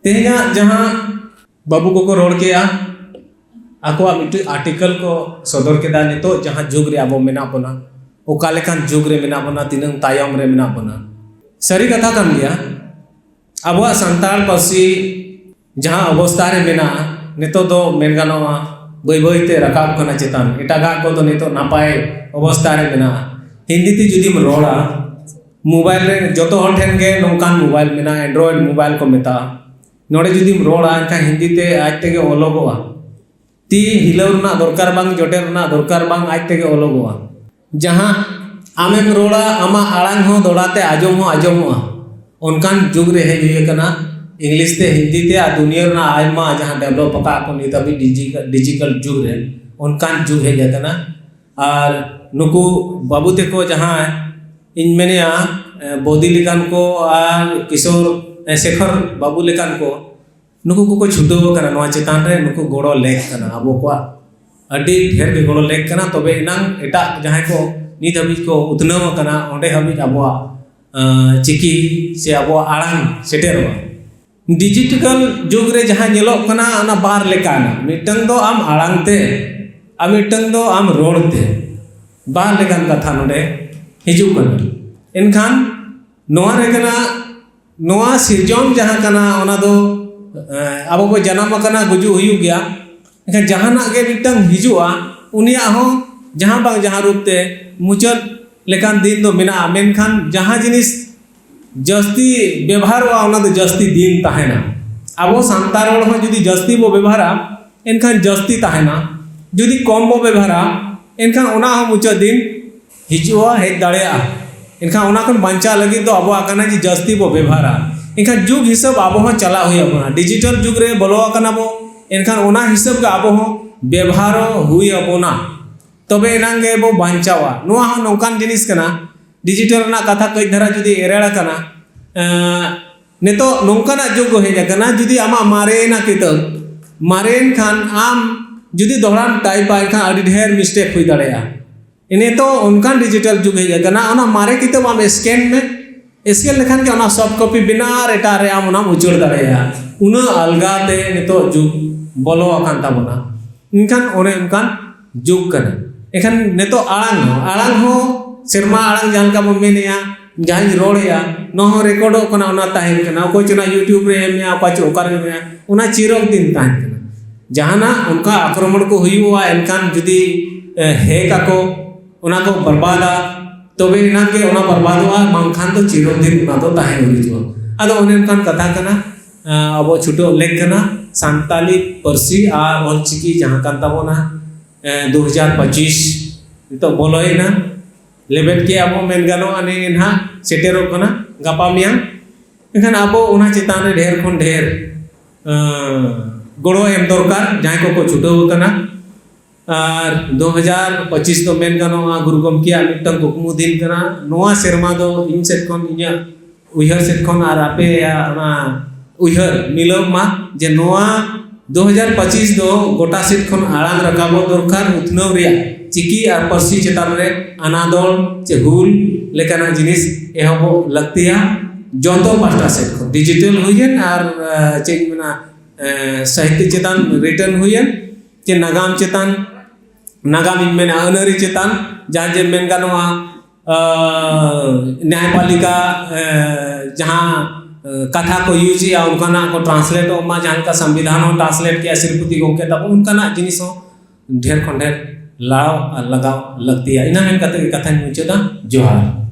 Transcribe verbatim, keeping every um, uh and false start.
ᱛᱮᱦᱮᱧᱟᱜ ᱡᱟᱦᱟᱸ ᱵᱟᱹᱵᱩ ᱠᱚᱠᱚ ᱨᱚᱲ ᱠᱮᱜᱼᱟ, ᱟᱠᱚᱣᱟᱜ ᱢᱤᱫᱴᱤᱡ ᱟᱨᱴᱤᱠᱮᱞ ᱠᱚ ᱥᱚᱫᱚᱨ ᱠᱮᱫᱟ, ᱱᱤᱛᱚᱜ ᱡᱟᱦᱟᱸ ᱡᱩᱜᱽ ᱨᱮ ᱟᱵᱚ ᱢᱮᱱᱟᱜ ᱵᱚᱱᱟ, ᱚᱠᱟ ᱞᱮᱠᱟᱱ ᱡᱩᱜᱽ ᱨᱮ ᱢᱮᱱᱟᱜ ᱵᱚᱱᱟ, ᱛᱤᱱᱟᱹᱝ ᱛᱟᱭᱚᱢ ᱨᱮ ᱢᱮᱱᱟᱜ ᱵᱚᱱᱟ᱾ ᱥᱟᱹᱨᱤ ᱠᱟᱛᱷᱟ ᱠᱟᱱ ᱜᱮᱭᱟ, ᱟᱵᱚᱣᱟᱜ ᱥᱟᱱᱛᱟᱲ ᱯᱟᱹᱨᱥᱤ ᱡᱟᱦᱟᱸ ᱚᱵᱚᱥᱛᱟ ᱨᱮ ᱢᱮᱱᱟᱜᱼᱟ, ᱱᱤᱛᱚᱜ ᱫᱚ ᱢᱮᱱ ᱜᱟᱱᱚᱜᱼᱟ ᱵᱟᱹᱭ ᱵᱟᱹᱭ ᱛᱮ ᱨᱟᱠᱟᱵ ᱠᱟᱱᱟ ᱪᱮᱛᱟᱱ, ᱮᱴᱟᱜᱟᱜ ᱠᱚᱫᱚ ᱱᱤᱛᱚᱜ ᱱᱟᱯᱟᱭ ᱚᱵᱚᱥᱛᱟ ᱨᱮ ᱢᱮᱱᱟᱜᱼᱟ᱾ ᱦᱤᱱᱫᱤ ᱛᱮ ᱡᱩᱫᱤᱢ ᱨᱚᱲᱟ, ᱢᱳᱵᱟᱭᱤᱞ ᱨᱮ ᱡᱚᱛᱚ ᱦᱚᱲ ᱴᱷᱮᱱ ᱜᱮ ᱱᱚᱝᱠᱟᱱ ᱢᱳᱵᱟᱭᱤᱞ ᱢᱮᱱᱟᱜᱼᱟ, ᱮᱱᱰᱨᱚᱭᱮᱰ ᱢᱳᱵᱟᱭᱤᱞ ᱠᱚ ᱢᱮᱛᱟᱜᱼᱟ᱾ ᱱᱚᱰᱮ ᱡᱩᱫᱤᱢ ᱨᱚᱲᱟ, ᱮᱱᱠᱷᱟᱱ ᱦᱤᱱᱫᱤ ᱛᱮ ᱟᱡ ᱛᱮᱜᱮ ᱚᱞᱚᱜᱚᱜᱼᱟ᱾ ᱛᱤ ᱦᱤᱞᱟᱹᱣ ᱨᱮᱱᱟᱜ ᱫᱚᱨᱠᱟᱨ ᱵᱟᱝ, ᱡᱚᱴᱮᱫ ᱨᱮᱱᱟᱜ ᱫᱚᱨᱠᱟᱨ ᱵᱟᱝ, ᱟᱡ ᱛᱮᱜᱮ ᱚᱞᱚᱜᱚᱜᱼᱟ᱾ ᱡᱟᱦᱟᱸ ᱟᱢᱮᱢ ᱨᱚᱲᱟ, ᱟᱢᱟᱜ ᱟᱲᱟᱝ ᱦᱚᱸ ᱫᱚᱦᱲᱟ ᱛᱮ ᱟᱸᱡᱚᱢ ᱦᱚᱸ ᱟᱸᱡᱚᱢᱚᱜᱼᱟ᱾ ᱚᱱᱠᱟᱱ ᱡᱩᱜᱽ ᱨᱮ ᱦᱮᱡ ᱦᱩᱭ ᱟᱠᱟᱱᱟ, ᱤᱝᱞᱤᱥ ᱛᱮ, ᱦᱤᱱᱫᱤ ᱛᱮ ᱟᱨ ᱫᱩᱱᱤᱭᱟᱹ ᱨᱮᱱᱟᱜ ᱟᱭᱢᱟ ᱡᱟᱦᱟᱸ ᱰᱮᱵᱷᱞᱚᱯ ᱟᱠᱟᱫ ᱠᱚ ᱱᱤᱛ ᱦᱟᱹᱵᱤᱡ ᱰᱤᱡᱤ-, ᱰᱤᱡᱤᱴᱟᱞ ᱡᱩᱜᱽ ᱨᱮ, ᱚᱱᱠᱟᱱ ᱡᱩᱜᱽ ᱦᱮᱡ ᱟᱠᱟᱱᱟ᱾ ᱟᱨ ᱱᱩᱠᱩ ᱵᱟᱹᱵᱩ ᱛᱮᱠᱚ ᱡᱟᱦᱟᱸ ᱤᱧ ᱢᱮᱱᱮᱜᱼᱟ, ᱮ, ᱵᱳᱫᱤ ᱞᱮᱠᱟᱱ ᱠᱚ ᱟᱨ ᱠᱤᱥᱳᱨ, ᱮ, ᱥᱮᱠᱷᱚᱨ ᱵᱟᱹᱵᱩ ᱞᱮᱠᱟᱱ ᱠᱚ, ᱱᱩᱠᱩ ᱠᱚᱠᱚ ᱪᱷᱩᱴᱟᱹᱣ ᱟᱠᱟᱱᱟ ᱱᱚᱣᱟ ᱪᱮᱛᱟᱱ ᱨᱮ᱾ ᱱᱩᱠᱩ ᱜᱚᱲᱚ ᱞᱮᱠ ᱠᱟᱱᱟ, ᱟᱵᱚ ᱠᱚᱣᱟᱜ ᱟᱹᱰᱤ ᱰᱷᱮᱨ ᱜᱮ ᱜᱚᱲᱚ ᱞᱮᱠ ᱠᱟᱱᱟ, ᱛᱚᱵᱮ ᱮᱱᱟᱝ ᱮᱴᱟᱜ ᱡᱟᱦᱟᱸᱭ ᱠᱚ ᱱᱤᱛ ᱦᱟᱹᱵᱤᱡ ᱠᱚ ᱩᱛᱱᱟᱹᱣ ᱟᱠᱟᱱᱟ, ᱚᱸᱰᱮ ᱦᱟᱹᱵᱤᱡ ᱟᱵᱚᱣᱟᱜ, ᱟᱸ, ᱪᱤᱠᱤ ᱥᱮ ᱟᱵᱚᱣᱟᱜ ᱟᱲᱟᱝ ᱥᱮᱴᱮᱨᱚᱜᱼᱟ᱾ ᱰᱤᱡᱤᱴᱟᱞ ᱡᱩᱜᱽ ᱨᱮ ᱡᱟᱦᱟᱸ ᱧᱮᱞᱚᱜ ᱠᱟᱱᱟ, ᱚᱱᱟ ᱵᱟᱨ ᱞᱮᱠᱟᱱᱟ, ᱢᱤᱫᱴᱟᱝ ᱫᱚ ᱟᱢ ᱟᱲᱟᱝ ᱛᱮ ᱟᱨ ᱢᱤᱫᱴᱟᱝ ᱫᱚ ᱟᱢ ᱨᱚᱲ ᱛᱮ᱾ ᱵᱟᱨ ᱞᱮᱠᱟᱱ ᱠᱟᱛᱷᱟ ᱱᱚᱰᱮ ᱦᱤᱡᱩᱜ ᱠᱟᱱᱟ᱾ ᱮᱱᱠᱷᱟᱱ ᱱᱚᱣᱟ ᱨᱮ ᱠᱟᱱᱟ, ᱱᱚᱣᱟ ᱥᱤᱨᱡᱚᱱ ᱡᱟᱦᱟᱸ ᱠᱟᱱᱟ, ᱚᱱᱟ ᱫᱚ, ᱮ, ᱟᱵᱚ ᱵᱚ ᱡᱟᱱᱟᱢ ᱟᱠᱟᱱᱟ, ᱜᱩᱡᱩᱜ ᱦᱩᱭᱩᱜ ᱜᱮᱭᱟ᱾ ᱮᱱᱠᱷᱟᱱ ᱡᱟᱦᱟᱱᱟᱜ ᱜᱮ ᱢᱤᱫᱴᱟᱝ ᱦᱤᱡᱩᱜᱼᱟ, ᱩᱱᱤᱭᱟᱜ ᱦᱚᱸ ᱡᱟᱦᱟᱸ ᱵᱟᱝ ᱡᱟᱦᱟᱸ ᱨᱩᱯ ᱛᱮ ᱢᱩᱪᱟᱹᱫ ᱞᱮᱠᱟᱱ ᱫᱤᱱ ᱫᱚ ᱢᱮᱱᱟᱜᱼᱟ, ᱢᱮᱱᱠᱷᱟᱱ ᱡᱟᱦᱟᱸ ᱡᱤᱱᱤᱥ ᱡᱟᱹᱥᱛᱤ ᱵᱮᱵᱷᱟᱨᱚᱜᱼᱟ, ᱚᱱᱟ ᱫᱚ ᱡᱟᱹᱥᱛᱤ ᱫᱤᱱ ᱛᱟᱦᱮᱱᱟ᱾ ᱟᱵᱚ ᱥᱟᱱᱛᱟᱲ ᱨᱚᱲ ᱦᱚᱸ ᱡᱩᱫᱤ ᱡᱟᱹᱥᱛᱤ ᱵᱚ ᱵᱮᱵᱷᱟᱨᱟ, ᱮᱱᱠᱷᱟᱱ ᱡᱟᱹᱥᱛᱤ ᱛᱟᱦᱮᱱᱟ᱾ ᱡᱩᱫᱤ ᱠᱚᱢ ᱵᱚ ᱵᱮᱵᱷᱟᱨᱟ, ᱮᱱᱠᱷᱟᱱ ᱚᱱᱟ ᱦᱚᱸ ᱢᱩᱪᱟᱹᱫ ᱫᱤᱱ ᱦᱤᱡᱩᱜᱼᱟ, ᱦᱮᱡ ᱫᱟᱲᱮᱭᱟᱜᱼᱟ᱾ ᱮᱱᱠᱷᱟᱱ ᱚᱱᱟ ᱠᱷᱚᱱ ᱵᱟᱧᱪᱟᱣ ᱞᱟᱹᱜᱤᱫ ᱫᱚ ᱟᱵᱚᱣᱟᱜ ᱠᱟᱱᱟ ᱡᱮ ᱡᱟᱹᱥᱛᱤ ᱵᱚ ᱵᱮᱵᱷᱟᱨᱟ᱾ ᱮᱱᱠᱷᱟᱱ ᱡᱩᱜᱽ ᱦᱤᱥᱟᱹᱵ ᱟᱵᱚ ᱦᱚᱸ ᱪᱟᱞᱟᱜ ᱦᱩᱭ ᱟᱵᱚᱱᱟ᱾ ᱰᱤᱡᱤᱴᱟᱞ ᱡᱩᱜᱽ ᱨᱮ ᱵᱚᱞᱚ ᱟᱠᱟᱱᱟ ᱵᱚ, ᱮᱱᱠᱷᱟᱱ ᱚᱱᱟ ᱦᱤᱥᱟᱹᱵ ᱜᱮ ᱟᱵᱚ ᱦᱚᱸ ᱵᱮᱵᱷᱟᱨᱚᱜ ᱦᱩᱭ ᱟᱵᱚᱱᱟ, ᱛᱚᱵᱮ ᱮᱱᱟᱝ ᱜᱮ ᱵᱚ ᱵᱟᱧᱪᱟᱣᱟ᱾ ᱱᱚᱣᱟ ᱦᱚᱸ ᱱᱚᱝᱠᱟᱱ ᱡᱤᱱᱤᱥ ᱠᱟᱱᱟ, ᱰᱤᱡᱤᱴᱟᱞ ᱨᱮᱱᱟᱜ ᱠᱟᱛᱷᱟ ᱠᱟᱹᱡ ᱫᱷᱟᱨᱟ ᱡᱩᱫᱤ ᱮᱨᱮᱲ ᱟᱠᱟᱱᱟ, ᱮᱸ, ᱱᱤᱛᱚᱜ ᱱᱚᱝᱠᱟᱱᱟᱜ ᱡᱩᱜᱽ ᱠᱚ ᱦᱮᱡ ᱟᱠᱟᱱᱟ, ᱡᱩᱫᱤ ᱟᱢᱟᱜ ᱢᱟᱨᱮᱭᱮᱱᱟ ᱠᱤᱛᱟᱹᱵ, ᱢᱟᱨᱮᱭᱮᱱ ᱠᱷᱟᱱ ᱟᱢ ᱡᱩᱫᱤ ᱫᱚᱦᱲᱟᱢ ᱴᱟᱭᱤᱯᱟ, ᱮᱱᱠᱷᱟᱱ ᱟᱹᱰᱤ ᱰᱷᱮᱨ ᱢᱤᱥᱴᱮᱠ ᱦᱩᱭ ᱫᱟᱲᱮᱭᱟᱜᱼᱟ᱾ ᱱᱤᱛᱚᱜ ᱚᱱᱠᱟᱱ ᱰᱤᱡᱤᱴᱟᱞ ᱡᱩᱜᱽ ᱦᱮᱡ ᱟᱠᱟᱱᱟ, ᱚᱱᱟ ᱢᱟᱨᱮ ᱠᱤᱛᱟᱹᱵ ᱟᱢ ᱥᱠᱮᱱ ᱢᱮ, ᱮᱥᱠᱮᱞ ᱞᱮᱠᱷᱟᱱ ᱜᱮ ᱚᱱᱟ soft copy ᱵᱮᱱᱟᱣ ᱟᱨ ᱮᱴᱟᱜ ᱨᱮ ᱟᱢ ᱚᱱᱟᱢ ᱩᱪᱟᱹᱲ ᱫᱟᱲᱮᱭᱟᱜᱼᱟ᱾ ᱩᱱᱟᱹᱜ ᱟᱞᱜᱟ ᱛᱮ ᱱᱤᱛᱚᱜ ᱡᱩᱜᱽ ᱵᱚᱞᱚ ᱟᱠᱟᱱ ᱛᱟᱵᱚᱱᱟ᱾ ᱮᱱᱠᱷᱟᱱ ᱚᱱᱮ ᱚᱱᱠᱟᱱ ᱡᱩᱜᱽ ᱠᱟᱱᱟ᱾ ᱮᱱᱠᱷᱟᱱ ᱱᱤᱛᱚᱜ ᱟᱲᱟᱝ ᱦᱚᱸ, ᱟᱲᱟᱝ ᱦᱚᱸ ᱥᱮᱨᱢᱟ ᱟᱲᱟᱝ ᱡᱟᱦᱟᱸ ᱞᱮᱠᱟ ᱵᱚᱱ ᱢᱮᱱᱮᱜᱼᱟ, ᱡᱟᱦᱟᱸᱧ ᱨᱚᱲᱮᱜᱼᱟ, ᱱᱚᱣᱟ ᱦᱚᱸ ᱨᱮᱠᱚᱨᱰᱚᱜ ᱠᱟᱱᱟ, ᱚᱱᱟ ᱛᱟᱦᱮᱱ ᱠᱟᱱᱟ᱾ ᱚᱠᱚᱭ ᱪᱚ ᱚᱱᱟ YouTube ᱨᱮ ᱮᱢᱮᱜᱼᱟ, ᱚᱠᱟ ᱪᱚ ᱚᱠᱟᱨᱮ ᱮᱢᱮᱜᱼᱟ, ᱚᱱᱟ ᱪᱤᱨᱚᱠ ᱫᱤᱱ ᱛᱟᱦᱮᱱ ᱠᱟᱱᱟ᱾ ᱡᱟᱦᱟᱱᱟᱜ ᱚᱱᱠᱟ ᱟᱠᱨᱚᱢᱚᱬ ᱠᱚ ᱦᱩᱭᱩᱜᱼᱟ, ᱮᱱᱠᱷᱟᱱ ᱡᱩᱫᱤ ᱮ, ᱦᱮᱠ ᱟᱠᱚ, ᱚᱱᱟ ᱠᱚ ᱵᱚᱨᱵᱟᱫᱟ, ᱛᱚᱵᱮ ᱮᱱᱟᱝ ᱜᱮ ᱚᱱᱟ ᱵᱚᱨᱵᱟᱫᱚᱜᱼᱟ, ᱵᱟᱝᱠᱷᱟᱱ ᱫᱚ ᱪᱤᱨᱚᱠ ᱫᱤᱱ ᱚᱱᱟ ᱫᱚ ᱛᱟᱦᱮᱸ ᱦᱩᱭᱩᱜᱼᱟ᱾ ᱟᱫᱚ ᱚᱱᱮ ᱚᱱᱠᱟᱱ ᱠᱟᱛᱷᱟ ᱠᱟᱱᱟ᱾ ᱮ, ᱟᱵᱚ ᱪᱷᱩᱴᱟᱹᱣ ᱞᱮᱠ ᱠᱟᱱᱟ᱾ ᱥᱟᱱᱛᱟᱞᱤ ᱯᱟᱹᱨᱥᱤ ᱟᱨ ᱚᱞᱪᱤᱠᱤ ᱡᱟᱦᱟᱸ ᱠᱟᱱ ᱛᱟᱵᱚᱱᱟ, ᱮ, ᱫᱩ ᱦᱟᱡᱟᱨ ᱯᱚᱸᱪᱤᱥ ᱱᱤᱛᱚᱜ ᱵᱚᱞᱚᱭᱮᱱᱟ᱾ ᱞᱮᱵᱮᱫ ᱠᱮᱜᱼᱟ ᱵᱚ, ᱢᱮᱱ ᱜᱟᱱᱚᱜᱼᱟ, ᱱᱮᱜᱼᱮ ᱱᱟᱦᱟᱜ ᱥᱮᱴᱮᱨᱚᱜ ᱠᱟᱱᱟ ᱜᱟᱯᱟ ᱢᱮᱭᱟᱝ᱾ ᱮᱱᱠᱷᱟᱱ ᱟᱵᱚ ᱚᱱᱟ ᱪᱮᱛᱟᱱ ᱨᱮ ᱰᱷᱮᱨ ᱠᱷᱚᱱ ᱰᱷᱮᱨ, ᱮ, ᱜᱚᱲᱚ ᱮᱢ ᱫᱚᱨᱠᱟᱨ, ᱡᱟᱦᱟᱸᱭ ᱠᱚᱠᱚ ᱪᱷᱩᱴᱟᱹᱣ ᱟᱠᱟᱱᱟ᱾ ᱟᱨ ᱫᱩ ᱦᱟᱡᱟᱨ ᱯᱚᱸᱪᱤᱥ ᱫᱚ ᱢᱮᱱ ᱜᱟᱱᱚᱜᱼᱟ, ᱜᱩᱨᱩ ᱜᱚᱢᱠᱮᱭᱟᱜ ᱢᱤᱫᱴᱟᱝ ᱠᱩᱠᱢᱩ ᱫᱤᱱ ᱠᱟᱱᱟ᱾ ᱱᱚᱣᱟ ᱥᱮᱨᱢᱟ ᱫᱚ ᱤᱧ ᱥᱮᱫ ᱠᱷᱚᱱ, ᱤᱧᱟᱹᱜ ᱩᱭᱦᱟᱹᱨ ᱥᱮᱫ ᱠᱷᱚᱱ ᱟᱨ ᱟᱯᱮᱭᱟᱜ ᱚᱱᱟ ᱩᱭᱦᱟᱹᱨ ᱢᱤᱞᱟᱹᱣ ᱢᱟ, ᱡᱮ ᱱᱚᱣᱟ ᱫᱩ ᱦᱟᱡᱟᱨ ᱯᱚᱸᱪᱤᱥ ᱫᱚ ᱜᱚᱴᱟ ᱥᱮᱫ ᱠᱷᱚᱱ ᱟᱲᱟᱝ ᱨᱟᱠᱟᱵᱚᱜ ᱫᱚᱨᱠᱟᱨ, ᱩᱛᱱᱟᱹᱣ ᱨᱮᱭᱟᱜ, ᱪᱤᱠᱤ ᱟᱨ ᱯᱟᱹᱨᱥᱤ ᱪᱮᱛᱟᱱ ᱨᱮ ᱟᱱᱟᱫᱚᱲ ᱪᱮ ᱦᱩᱞ ᱞᱮᱠᱟᱱᱟᱜ ᱡᱤᱱᱤᱥ ᱮᱦᱚᱵᱚᱜ ᱞᱟᱹᱠᱛᱤᱭᱟ᱾ ᱡᱚᱛᱚ ᱯᱟᱦᱴᱟ ᱥᱮᱫ ᱠᱷᱚᱱ, ᱰᱤᱡᱤᱴᱟᱞ ᱦᱩᱭᱮᱱ ᱟᱨ, ᱮ, ᱪᱮᱫ ᱤᱧ ᱢᱮᱱᱟ, ᱮ, ᱥᱟᱦᱤᱛᱛᱚ ᱪᱮᱛᱟᱱ ᱨᱤᱴᱟᱨᱱ ᱦᱩᱭᱮᱱ, ᱪᱮ ᱱᱟᱜᱟᱢ ᱪᱮᱛᱟᱱ, ᱱᱟᱜᱟᱢ ᱤᱧ ᱢᱮᱱᱟ, ᱟᱹᱱ ᱟᱹᱨᱤ ᱪᱮᱛᱟᱱ, ᱡᱟᱦᱟᱸ ᱡᱮ ᱢᱮᱱ ᱜᱟᱱᱚᱜᱼᱟ, ᱟᱸ, ᱱᱮᱭᱟᱭᱯᱟᱞᱤᱠᱟ, ᱮᱸ, ᱡᱟᱦᱟᱸ, ᱮᱸ, ᱠᱟᱛᱷᱟ ᱠᱚ ᱤᱭᱩᱡᱽ ᱮᱜᱼᱟ, ᱚᱱᱠᱟᱱᱟᱜ ᱠᱚ ᱴᱨᱟᱱᱥᱞᱮᱴᱚᱜ ᱢᱟ, ᱡᱟᱦᱟᱸ ᱞᱮᱠᱟ ᱥᱚᱝᱵᱤᱫᱷᱟᱱ ᱦᱚᱸ ᱴᱨᱟᱱᱥᱞᱮᱴ ᱠᱮᱜᱼᱟ ᱥᱨᱤᱯᱚᱛᱤ ᱜᱚᱢᱠᱮ ᱛᱟᱵᱚ, ᱚᱱᱠᱟᱱᱟᱜ ᱡᱤᱱᱤᱥ ᱦᱚᱸ ᱰᱷᱮᱨ ᱠᱷᱚᱱ ᱰᱷᱮᱨ ᱞᱟᱲᱟᱣ ᱟᱨ ᱞᱟᱜᱟᱣ ᱞᱟᱹᱠᱛᱤᱭᱟ᱾ ᱤᱱᱟᱹ ᱢᱮᱱ ᱠᱟᱛᱮ ᱜᱮ ᱠᱟᱛᱷᱟᱧ ᱢᱩᱪᱟᱹᱫᱟ᱾ ᱡᱚᱦᱟᱨ᱾